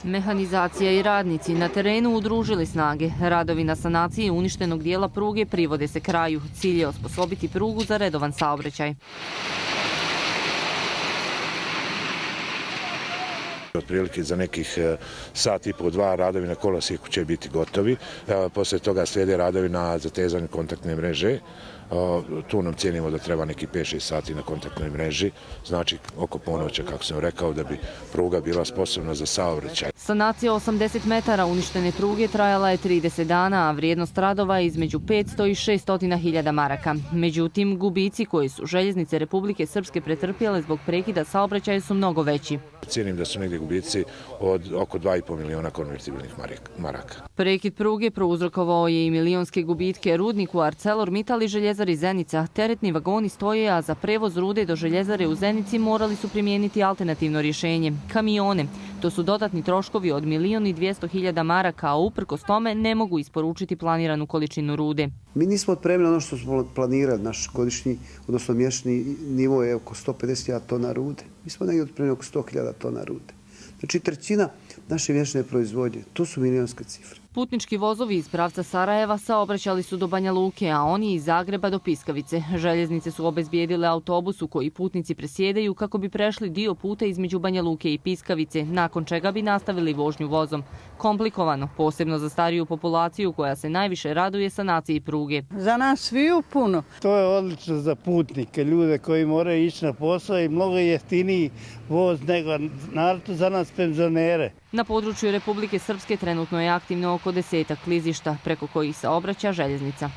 Mehanizacija i radnici na terenu udružili snage. Radovi na sanaciji uništenog dijela pruge privode se kraju. Cilj je osposobiti prugu za redovan saobraćaj. Otprilike za nekih sat i po dva radovi na kolosijeku će biti gotovi. Poslije toga slijede radovi na zatezanju kontaktne mreže. Tu nam cijenimo da treba neki 5-6 sati na kontaktnoj mreži, znači oko ponoća, kako sam rekao, da bi pruga bila sposobna za saobraćaj. Sanacija 80 metara uništene pruge trajala je 30 dana, a vrijednost radova je između 500 i 600 hiljada maraka. Međutim, gubici koji su željeznice Republike Srpske pretrpjele zbog prekida saobraćaja su mnogo veći. Cijenim da su negdje gubici od oko 2,5 miliona konvertibilnih maraka. Prekid pruge prouzrokovao je i milionske gubitke rudniku ArcelorMittal i željezari Zenica. Teretni vagoni stoje, a za prevoz rude do željezare u Zenici morali su primijeniti alternativno rješenje – kamione. To su dodatni troškovi od 1.200.000 maraka, a uprkos tome ne mogu isporučiti planiranu količinu rude. Mi nismo otpremili ono što smo planirali, naš godišnji, odnosno mjesečni nivo je oko 150.000 tona rude. Mi smo negdje otpremili oko 100.000 tona rude. Znači trećina naše mjesečne proizvodnje, to su milionske cifre. Putnički vozovi iz pravca Sarajeva saobraćali su do Banja Luke, a oni iz Zagreba do Piskavice. Željeznice su obezbijedile autobus u koji putnici presjedaju kako bi prešli dio puta između Banja Luke i Piskavice, nakon čega bi nastavili vožnju vozom. Komplikovano, posebno za stariju populaciju koja se najviše raduje sanaciji pruge. Za nas sviju puno. To je odlično za putnike, ljude koji moraju ići na posao i mnogo jeftiniji voz nego naravno za nas penzionere. Na području Republike Srpske trenutno je aktivno oko 10 klizišta preko kojih saobraća željeznica.